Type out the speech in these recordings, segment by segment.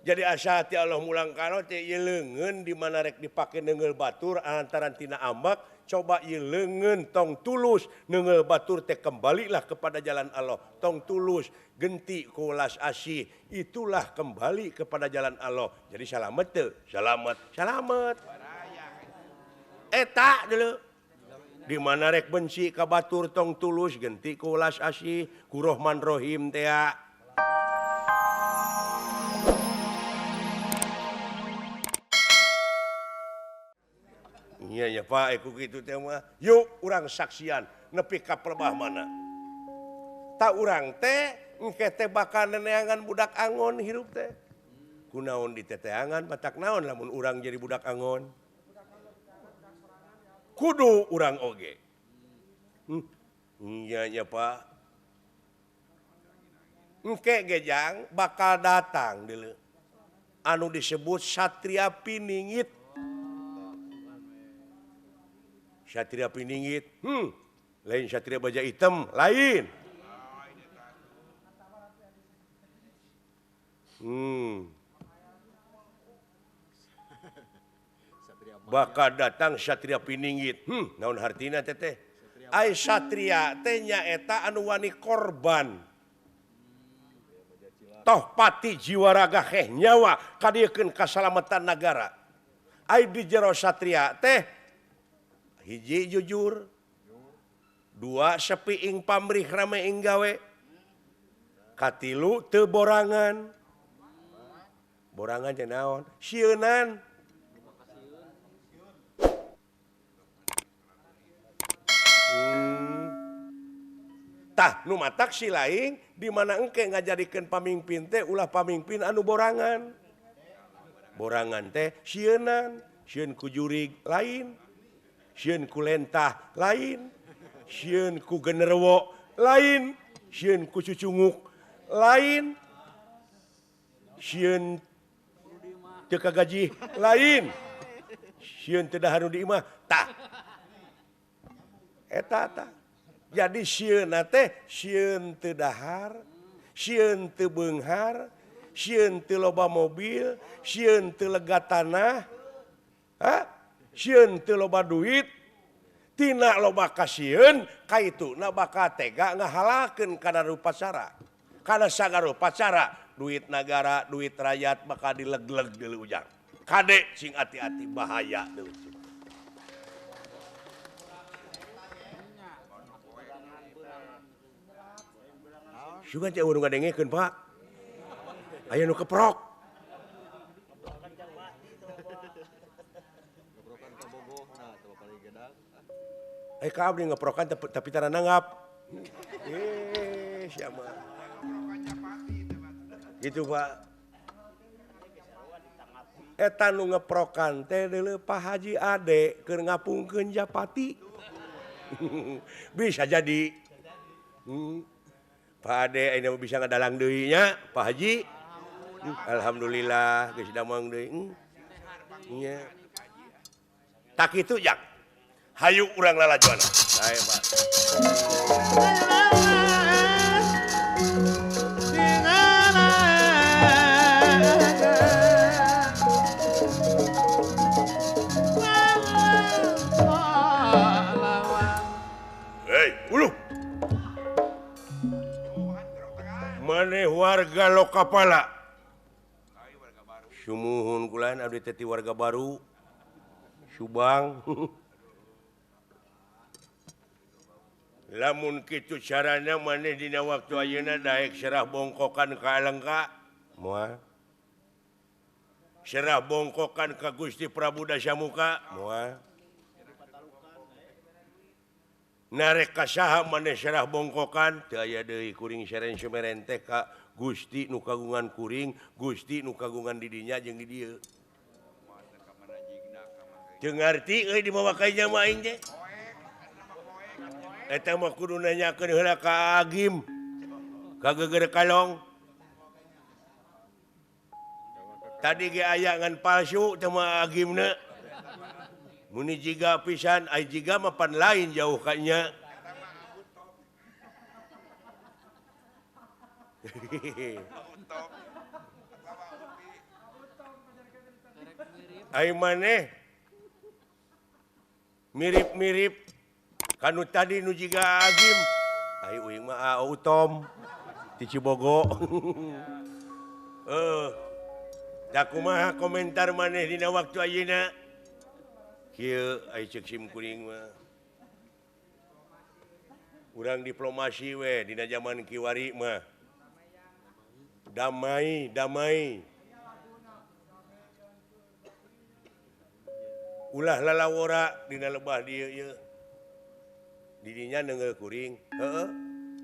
Jadi asa hati Allah mulang karo teh ieu leungeun di mana rek dipake neunggeul batur antaran tina ambek coba ieu leungeun tong tulus neunggeul batur teh kembalilah kepada jalan Allah tong tulus genti kulas asih itulah kembali kepada jalan Allah. Jadi salamet teu? Salamet, salamet. Eta dulu di mana rek benci ka batur tong tulus genti kulas asih ku Rohman Rohim teh. Iya ya Pak, aku gitu teh mah. Yuk urang saksian nepi ka pelebah mana. Tak urang teh engke teh bakal neneangan budak angon hirup teh. Kunaon diteteangan batak naon lamun urang jadi budak angon. Kudu urang oge. Iya ya Pak. Engke gejang bakal datang deuleu. Anu disebut Satria Piningit. Satria Piningit, lain Satria Baja Hitam, lain. Bakal datang Satria Piningit, naon hartina teteh? Ai Satria teh nyaeta anu wani korban. Toh pati jiwa raga heh nyawa kadiekeun kasalamatan nagara. Ai di jero Satria teh hiji jujur, dua sepi ing pamrih rame ing gawe, katilu teu borangan, borangan teh naon? Sieunan. Tah nu matak si lain di mana engke ngajadikeun pamingpin teh ulah pamingpin anu borangan. Borangan teh sieunan, sieun ku jurig lain. Sieun ku lentah lain, sieun ku generwo lain, sieun ku cucunguk lain, sieun teu kagaji lain, sieun teu dahar nu di imah tah. Eta tah. Jadi sieunna teh sieun teu dahar, sieun teu beunghar, sieun teu loba mobil, sieun teu lega tanah. Hah? Sieun teu loba duit, tina loba kasieun, kaituna bakal tega ngahalakeun kana rupacara. Kana sagala rupacara, duit nagara, duit rakyat bakal dileg-leg deuleu ujang. Kade sing hati-hati bahaya deuleu. Sugan teh eueuh nu ngadengekeun, Pak. Aya nu keprok. Ka abdi ngeprokan tapi tara nanggap. Siapa? Gitu Pak. Eta nu ngeprokan teh deuleu Pak Haji Ade keur ngapungkeun Japati. Bisa jadi. Pak Ade ini bisa ngadalang deui nya, Pak Haji. Alhamdulillah geus damang deui. Nya. Tak kitu jak. Hayu urang lalajuan. Sae, Pak. Hei, uluh. Maneh warga Lokapala. Sumuhun kulain abdi teh ti warga baru. Subang. Lamun kitu carana maneh dina waktu ayeuna daek serah bongkokan ka Alengka moal. Serah bongkokan ka Gusti Prabu Dasamuka moal. Narek ka saha maneh serah bongkokan teu aya deui kuring seren sumeren teh ka Gusti nu kagungan kuring, Gusti nu kagungan di dinya jeung di dieu. Teu ngarti euy dimawa ka nya mah aing teh. Eta mah kudu nanyakeun heula ka Agim. Ka Geger Kalong. Tadi ge aya ngan palsu teh mah Agimna. Muni jiga pisan, ai jiga mah pan lain jauh ka nya. Ai maneh mirip-mirip kanu tadi nu jiga Agim. Ai uing mah Utom ti Cibogo. Da kumaha komentar maneh dina waktu ayeuna? Kieu ai ceuk sim kuring mah. Urang diplomasi we dina zaman kiwari mah. Damai, damai. Ulah lalawora dina lebah dieu ieu. Didinya neunggeul kuring. Heeh.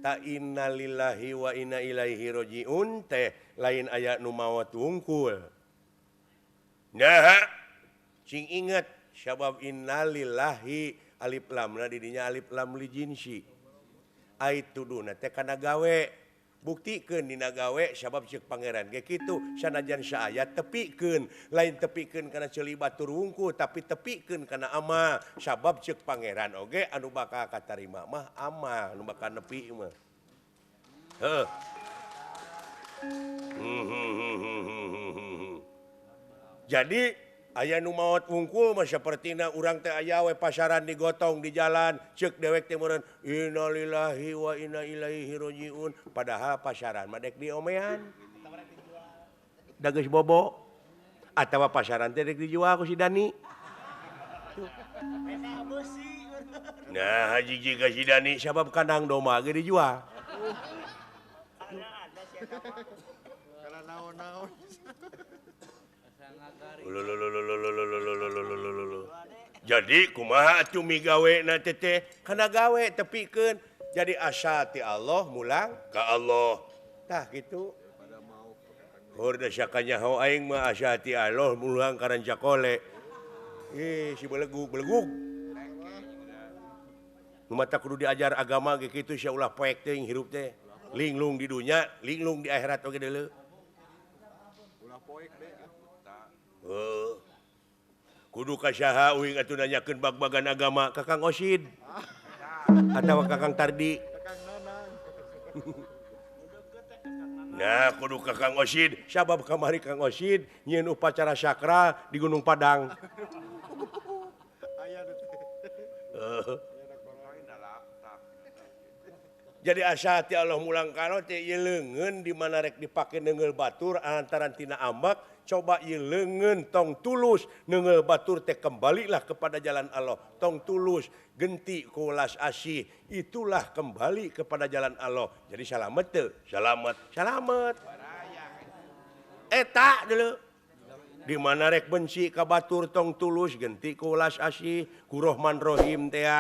Ta innalillahi wa inna ilaihi rajiun teh lain aya nu maot wungkul. Nah, sing inget sabab innalillahi alif lamna didinya alif lam li jinsi. Ai tuduhna teh kana gawe. Buktikeun dina gawe sabab ceuk pangeran ge kitu sanajan saaya tepikeun lain tepikeun kana ceuli batur wungkul tapi tepikeun kana amal sabab ceuk pangeran oge anu bakal katarima mah amal anu bakal nepi mah. Heuh. Jadi aya nu maot wungkul mah sapertina urang teh aya we pasaran digotong di jalan ceuk dewek teh meureun innalillahi wa inna ilaihi rajiun padahal pasaran mah dek diomean da geus bobo atawa pasaran teh dek dijual ku si Dani. Nah haji jiga si Dani sabab kandang domba ge dijual. Jadi kumaha atuh migawe na teteh kana gawe tepikeun jadi asa ti Allah mulang ka Allah tah kitu. Hor da sakanyaho aing mah asa ti Allah mulang ka Rancakole. Ih si belegug belegug. Nu mata kudu diajar agama ge kitu sia ulah poek teuing hirup teh. Linglung di dunya, linglung di akhirat oge deuleu. Ulah poek deh. Kudu ka saha uing atuh nanyakeun bag-bagan agama ka Kang Osid atawa ka Kang Tardi. Nah, kudu ka Kang Osid sabab kamari Kang Osid nyieun upacara sakral di Gunung Padang. Jadi asa ti Allah mulang kalo teh ieu leungeun di mana rek dipake neunggeul batur antaran tina ambek. Coba ieu leungeun tong tulus neunggeul batur teh kembalilah kepada jalan Allah tong tulus genti kulas asih itulah kembali kepada jalan Allah jadi salamet teu salamet salamet eta dulu di mana rek benci ka batur tong tulus genti kulas asih ku Rohman Rohim teh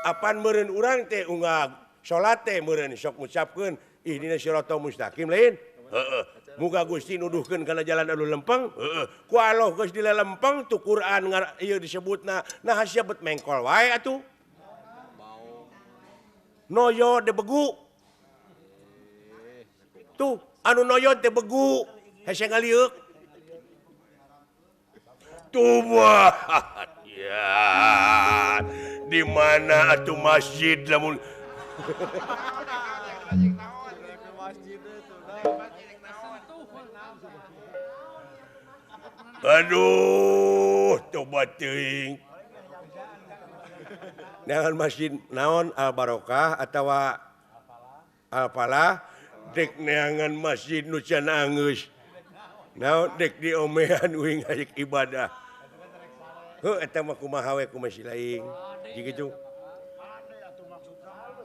apan meureun urang teh unggal salat teh meureun sok ngucapkeun ihdina siratal mustaqim lain. Heeh. Muga Gusti nuduhkeun kana jalan anu lempeng. Heeh. Ku Allah geus dilelempeng tu Quran ieu disebutna. Nah sia bet mengkol wae atuh. Noyo de begu. Tuh anu noyo teh begu hese ngalieuk. Tuh ya. Di mana atuh masjid lamun aduh, coba teuing. Naon masjid naon Al Barokah atawa Al Falah dek neangan masjid nu can anggeus. Naon dek diomean uing hayek ibadah. Heuh eta mah kumaha we kumaha si laing. Kitu.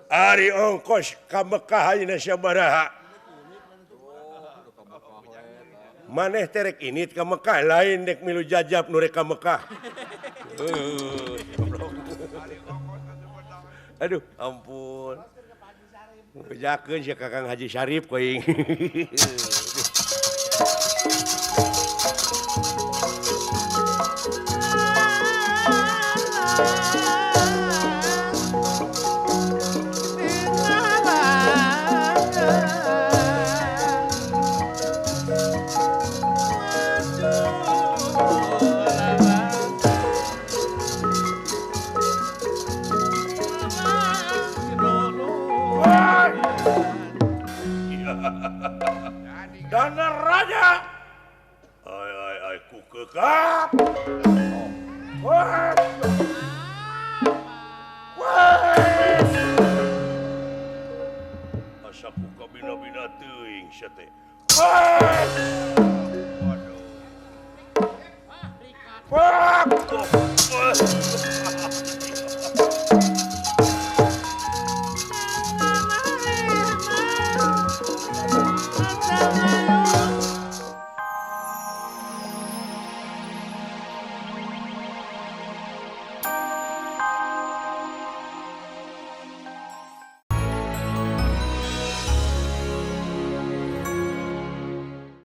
Ari ongkos ka Mekah ayeuna sabaraha? Maneh terek init ka Mekah lain dek milu jajab nu rek ka Mekah. Aduh, ampun. Bejakeun sia Kakang Haji Syarif koing. Dana Raja Sia teh. Waduh. Fuck.